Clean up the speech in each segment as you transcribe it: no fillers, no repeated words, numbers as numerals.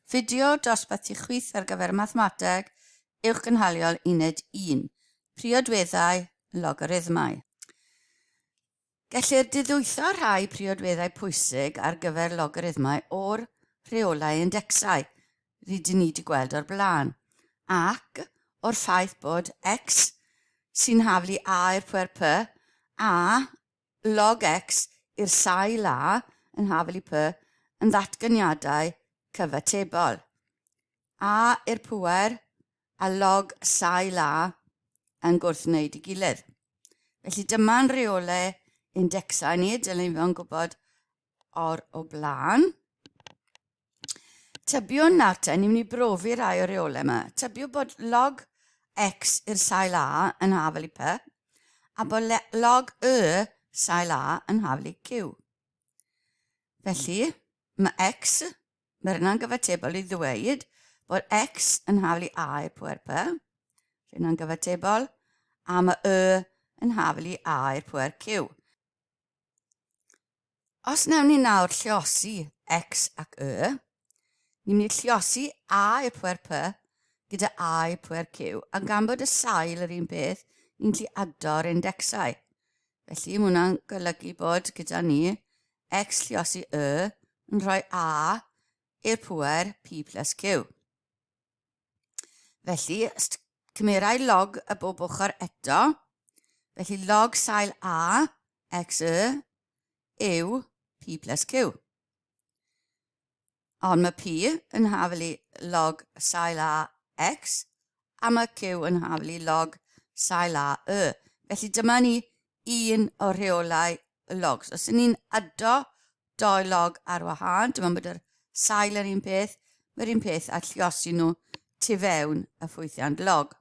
Fideo dosbarth i chwith ar gyfer Mathemateg Uwchgynhaliol Uned 1, Priodweddau Logarithmau. Gellir diddwytho rhai priodweddau pwysig ar gyfer logarithmau o'r rheolau indecsau rydyn ni wedi gweld o'r blaen, ac o'r ffaith bod x sy'n haflu a i'r pwer p a log x i'r sail a yn haflu p yn ddatganiadau cyfatebol. A i'r pŵer a log sail a yn gwrthwneud ei gilydd. Felly dyma'n rheolau indecsau ni, dylen ni fod yn gwybod o'r o blaen. Tybiwn nawr te, ni'n mynd i brofi rhai o'r rheolau yma. Tybiwn bod log x i'r sail a yn hafel i p, a bod log y sail a yn hafel i q. Felly, mae x, mae'r yna'n gyfatebol i ddweud bod x yn hafel i a i'r pwer p, rhywun gyfatebol, a mae y yn hafel i a i'r pwer q. Os wnawn ni nawr lliosi x ac y, ni'n mynd i lliosi a i'r pwer p gyda a i'r pwer q, a gan bod y sail yr un peth, ni'n gallu ado'r indecsau. Felly, mae hwnna'n golygu bod gyda ni x lliosi y yn rhoi a i'r pwer p plus q. Felly, cymerai log y bob ochr eto. Felly log sail A, x y, yw P plus Q. Ond mae P yn haflu log sail A x a mae Q yn haflu log sail A y. Felly dyma ni un o'r rheolau logs. Os ydyn ni'n ado dou log ar wahân, dim ond bod yr sail yr un peth, mae'r un peth a lliosi nhw tu fewn y ffwythiant log.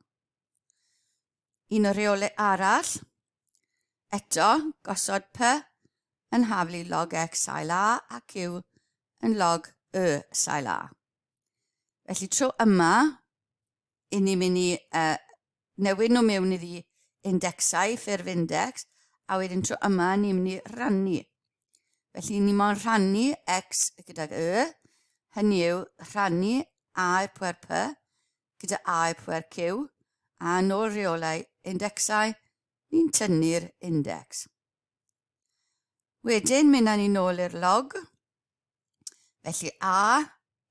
Un o'r rheolau arall, eto, gosod P yn haflu log x sail A a Q yn log Y sail A. Felly tro yma, i ni'n mynd i uh, newid nhw mewn iddi indecsau, ffurf index, a wedyn tro yma ni'n mynd i rannu. Felly ni mo'n rhannu x gydag y, hynny yw rhannu a i'r pwer p gyda a i'r pwer q, a yn ôl rheolau indecsau, ni'n tynnu'r index. Wedyn, mynd â ni nôl i'r log. Felly a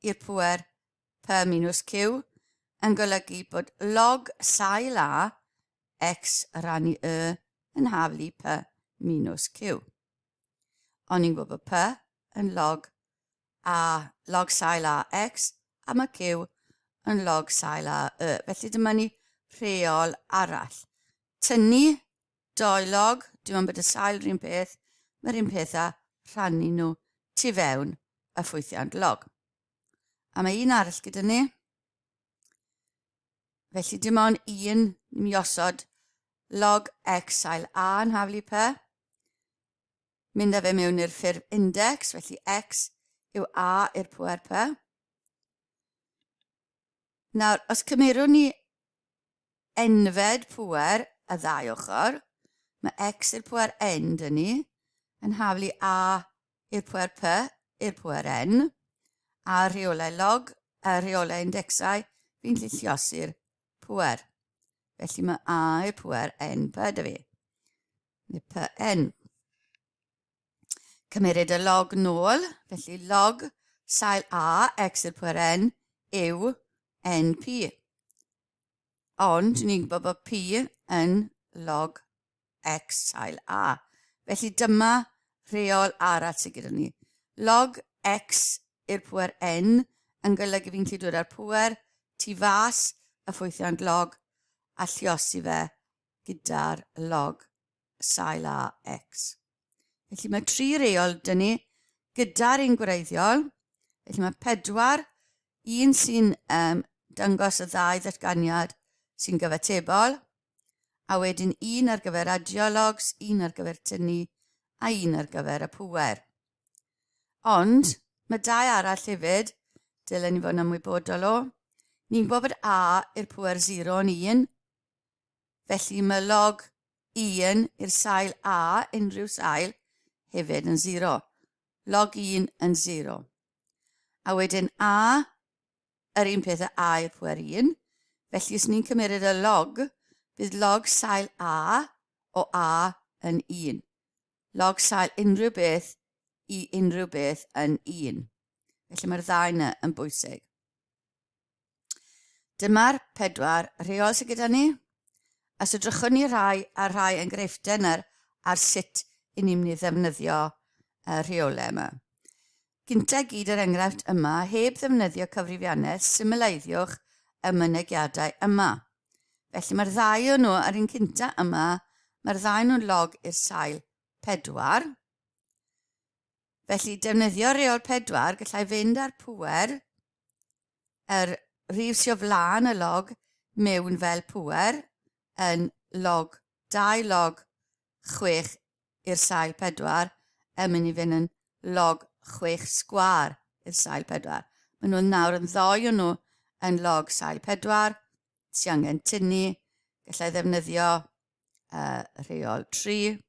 i'r pwer P minus Q yn golygu bod log sail A x rannu Y yn haflu P minus Q. Ond ni'n gwybod bod P yn log A, log sail A x, a mae Q yn log sail A Y. Felly dyma ni rheol arall. Tynnu dou log, dim ond bod y sail rhywun peth, mae'r un peth â rhannu nhw tu fewn y ffwythiant log. A mae un arall gyda ni. Felly dim ond un ni'n mynd osod log x sail a yn haflu p. Mynd â fe mewn i'r ffurf index, felly x yw a i'r pwer p. Nawr, os cymerwn ni enfed pŵer y ddau ochr, mae x i'r pŵer n dyn ni, yn haflu a i'r pwer P i'r pwer N, a rheolau log a rheolau indecsau, fi'n gallu lliosi'r pwer. Felly mae A i'r pwer N P dy fi. Neu P N. Cymeryd y log nôl, felly log sail A x i'r pwer N yw NP. Ond ni'n gwybod bod P yn log x sail a. Felly dyma rheol arall sydd gyda ni. Log x i'r pŵer n yn golygu fi'n gallu dod â'r pŵer tu fas y ffwythiant log a lliosi fe gyda'r log sail a x. Felly mae tri reol dyn ni gyda'r un gwreiddiol. Felly mae pedwar, un sy'n um, dangos y ddau ddatganiad sy'n gyfatebol, a wedyn un ar gyfer adio logs, un ar gyfer tynnu a un ar gyfer y pŵer. Ond mae dau arall hefyd, dylen ni fod yn ymwybodol o. Ni'n gwybod bod A i'r pŵer 0 yn 1, felly mae log 1 i'r sail A, unrhyw sail, hefyd yn 0. Log 1 yn 0. A wedyn A yr un peth â a i'r pwer 1. Felly, os ni'n cymeryd y log, bydd log sail a o a yn 1. Log sail unrhyw beth i unrhyw beth yn 1. Felly mae'r ddau yna yn bwysig. Dyma'r pedwar rheol sydd gyda ni. A so drychwn ni rhai ar rhai enghreifftiau yna ar sut i ni'n mynd i ddefnyddio y rheolau yma. Gynta gyd yr enghraifft yma, heb ddefnyddio cyfrifiannell, symleiddiwch y mynegiadau yma. Felly mae'r ddau o nhw ar un cynta yma, mae'r ddau nhw'n log i'r sail 4. Felly, defnyddio rheol 4, gallai fynd â'r pŵer yr rhif sydd o flaen y log mewn fel pŵer yn log 2 log 6 i'r sail 4 yn mynd i fynd yn log 6 sgwâr i'r sail 4. Maen nhw nawr yn ddoi o nhw yn log sail 4. Ti angen tynnu. Gallai ddefnyddio rheol 3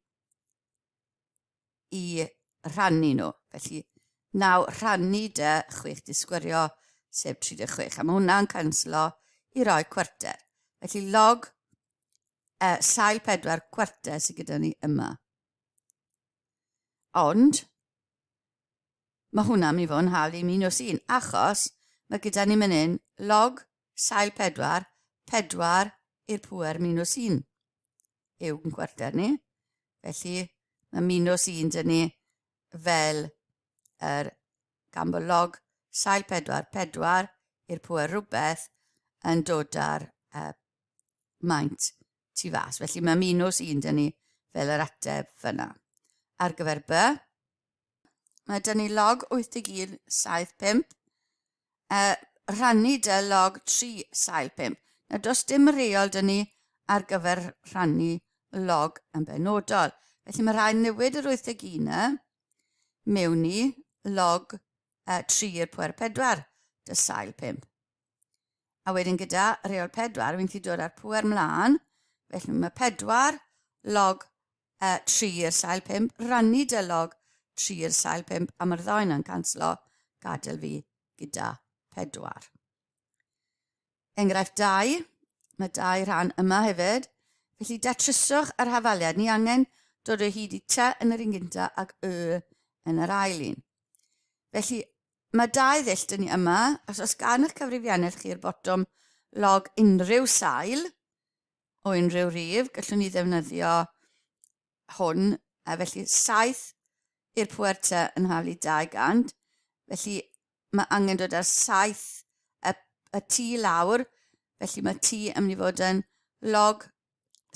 i rhannu nhw. Felly, naw rhannu dy 6 disgwyrio, sef 36. A mae hwnna'n canslo i roi cwarter. Felly, log sail 4 cwarter sydd gyda ni yma. Ond, mae hwnna'n mynd i fod yn hawl i minus 1, achos mae gyda ni mynd hyn log sail 4, 4 i'r pŵer minus 1 yw'n cwarter ni. Felly mae minus 1 dyn ni fel yr gan bod log sail 4, 4 i'r pŵer rhywbeth yn dod ar maint tu fas. Felly mae minus 1 dyn ni fel yr ateb fyna. Ar gyfer B, mae dyn ni log 81 saith 5, rhannu dy log 3 sail 5. Na does dim reol dyn ni ar gyfer rhannu log yn benodol. Felly mae rhaid newid yr 81 yna mewn i log 3 i'r pwer 4 dy sail 5. A wedyn gyda reol 4, fi'n gallu dod â'r pwer mlaen. Felly mae 4 log 3 i'r sail 5, rannu dy log 3 i'r sail 5, a mae'r ddau yna'n canslo, gadael fi gyda 4. Enghraifft 2, mae dau rhan yma hefyd. Felly datryswch yr hafaliad. Ni angen dod o hyd i T yn yr un gyntaf ac Y yn yr ail un. Felly mae dau ddull dyn ni yma. Os oes gan eich cyfrifiannell chi'r botwm log unrhyw sail o unrhyw rif, gallwn ni ddefnyddio hwn. A felly 7 i'r pwer T yn haflu 200. Felly mae angen dod ar 7 y, y T lawr. Felly mae T yn mynd i fod yn log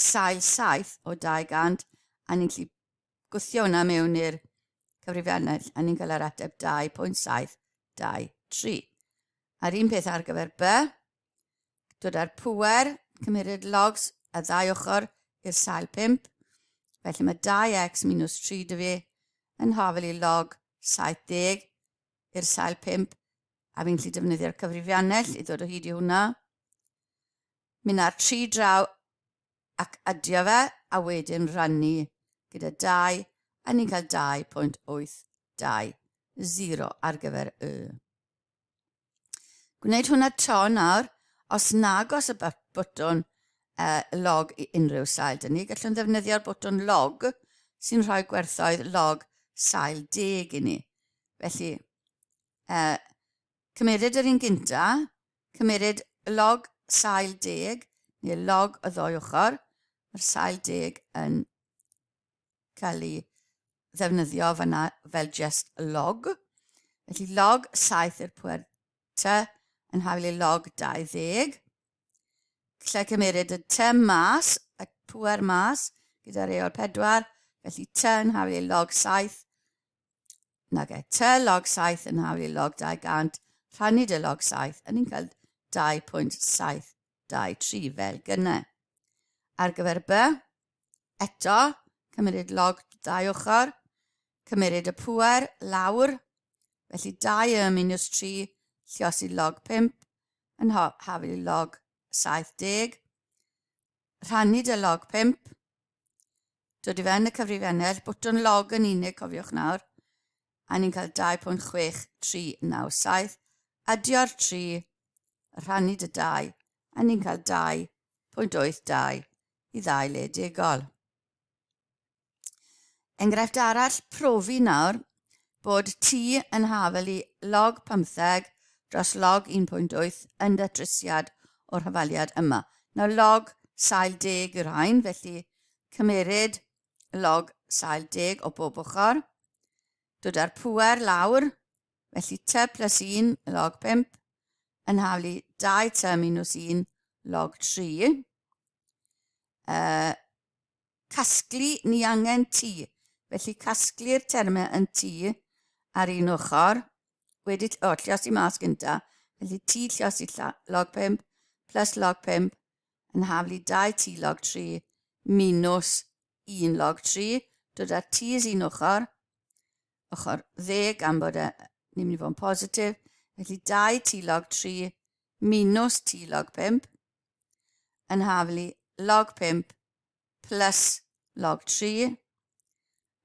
sail 7 o 200 a ni'n gallu gwthio hwnna mewn i'r cyfrifiannell a ni'n cael yr ateb 2.723. A'r un peth ar gyfer B, dod â'r pŵer, cymeryd logs y ddau ochr i'r sail 5, felly mae 2x minus 3 dy fi yn hafel i log 70 i'r sail 5, a fi'n gallu defnyddio'r cyfrifiannell i ddod o hyd i hwnna. Mynd â'r 3 draw ac adio fe, a wedyn rhannu gyda 2, a ni'n cael 2.820 ar gyfer y. Gwneud hwnna to nawr, os nag os y botwn log i unrhyw sail dyn ni, gallwn ddefnyddio'r botwn log sy'n rhoi gwerthoedd log sail deg i ni. Felly, cymeryd yr un gynta, cymeryd log sail deg, neu log y ddoi ochr, mae'r sail deg yn cael ei ddefnyddio fyna fel just log. Felly log 7 i'r pwer T yn hafel i log 20. Lle cymeryd y T mas, y pwer mas, gyda reol 4, felly T yn hafel i log 7, nage, T log 7 yn hafel i log 200, rhannu dy log 7, a ni'n cael 2.723 fel gynnau. Ar gyfer B, Eto, cymeryd log ddau ochr, cymeryd y pŵer lawr, felly 2 y minus 3 lliosi log 5 yn hafel i log 70. Rhannu dy log 5, dod i fewn y cyfrifiannell, botwm log yn unig, cofiwch nawr, a ni'n cael 2.6397, adio'r 3, Rhannu dy 2, a ni'n cael 2.82 i ddau le degol. Enghraifft arall, profi nawr bod T yn hafel i log 15 dros log 1.8 yn datrysiad o'r hafaliad yma. Nawr log sail deg yw'r rhain, felly cymeryd log sail deg o bob ochr, dod â'r pŵer lawr, felly T plus 1 log 5 yn haflu 2T minus 1 log 3. Casglu, ni angen T. Felly casglu'r termau yn T ar un ochr. Wedi, o, lliosi mas gynta. Felly T lliosi log 5 plus log 5 yn haflu 2T log 3 minus 1 log 3. Dod â T is un ochr, ochr dde gan bod e, ni'n mynd i fod yn positif. Felly 2T log 3 minus T log 5 yn haflu log 5 plus log 3,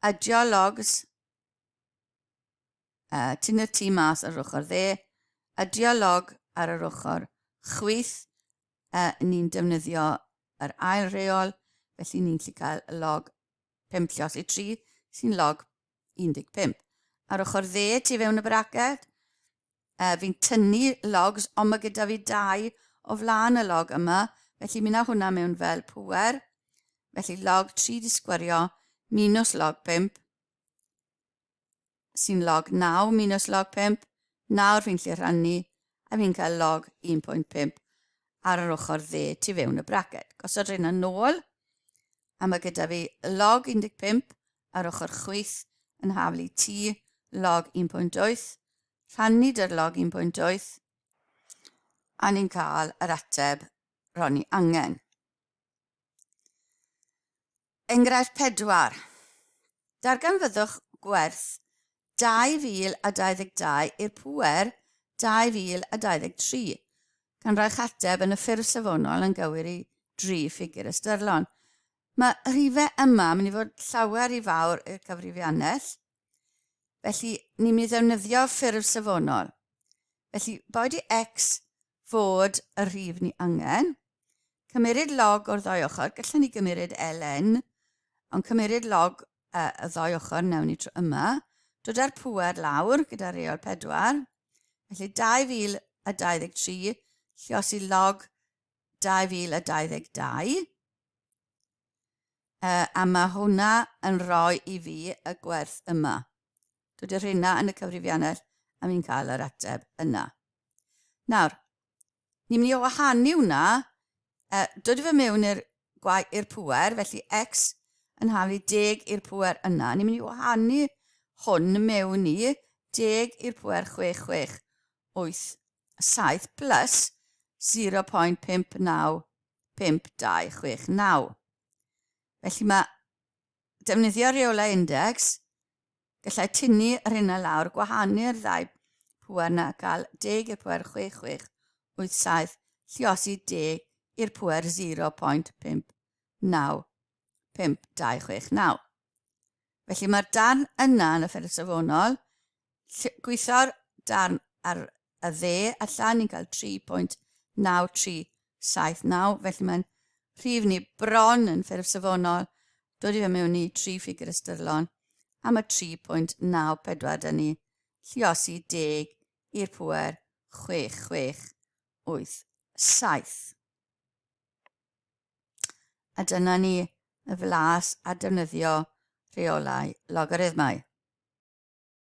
adio logs, tynnu'r T mas ar yr ochr dde, adio log ar yr ochr chwith, ni'n defnyddio yr ail reol, felly ni'n gallu cael log 5 llios i 3, sy'n log 15. Ar ochr dde, tu fewn y braced, fi'n tynnu logs, ond mae gyda fi dau o flaen y log yma, felly mi na hwnna mewn fel pŵer. Felly log 3 di sgwario minus log 5, sy'n log 9 minus log 5. Nawr fi'n lle rhannu, a fi'n cael log 1.5 ar yr ochr dde tu fewn y braced. Gosod rheina nôl, a mae gyda fi log 15 ar ochr chwith yn haflu T log 1.8, rhannu dy'r log 1.8, a ni'n cael yr ateb ro'n ni angen. Enghraifft 4. Darganfyddwch gwerth 2022 i'r pŵer 2023, gan roi'ch ateb yn y ffurf safonol yn gywir i dri ffigur ystyrlon. Mae rhifau yma yn mynd i fod llawer i fawr i'r cyfrifiannell, felly ni'n mynd i ddefnyddio ffurf safonol. Felly, boed i x fod y rhif ni angen, cymeryd log o'r ddau ochr, gallwn ni gymeryd ln, ond cymeryd log y ddau ochr newn ni tro yma, dod â'r pŵer lawr gyda reol 4, felly 2023 lliosi log 2022, a mae hwnna yn rhoi i fi y gwerth yma. Dod i'r rheina yn y cyfrifiannell a mi'n cael yr ateb yna. Nawr, ni'n mynd i wahanu hwnna, dod i fy mewn i'r i'r pŵer, felly x yn haflu deg i'r pŵer yna. Ni'n mynd i wahanu hwn mewn i deg i'r pŵer 6, 6, 8, 7 plus 0.595269. Felly mae defnyddio rheolau index, gallai tynnu yr hynna lawr, gwahanu'r ddau pŵer na gael deg i'r pŵer 6, 6, 8, 7, lliosi deg i'r pŵer 0.595269. Felly mae'r darn yna yn y ffurf safonol, gweithio'r darn ar y dde allan, ni'n cael 3.9379, felly mae'n rhif ni bron yn ffurf safonol, dod i fe mewn i 3 ffigur ystyrlon, a mae 3.94 da ni, lliosi deg i'r pŵer 6, 6, 8, 7. A dyna ni y flas a defnyddio rheolau logarithmau.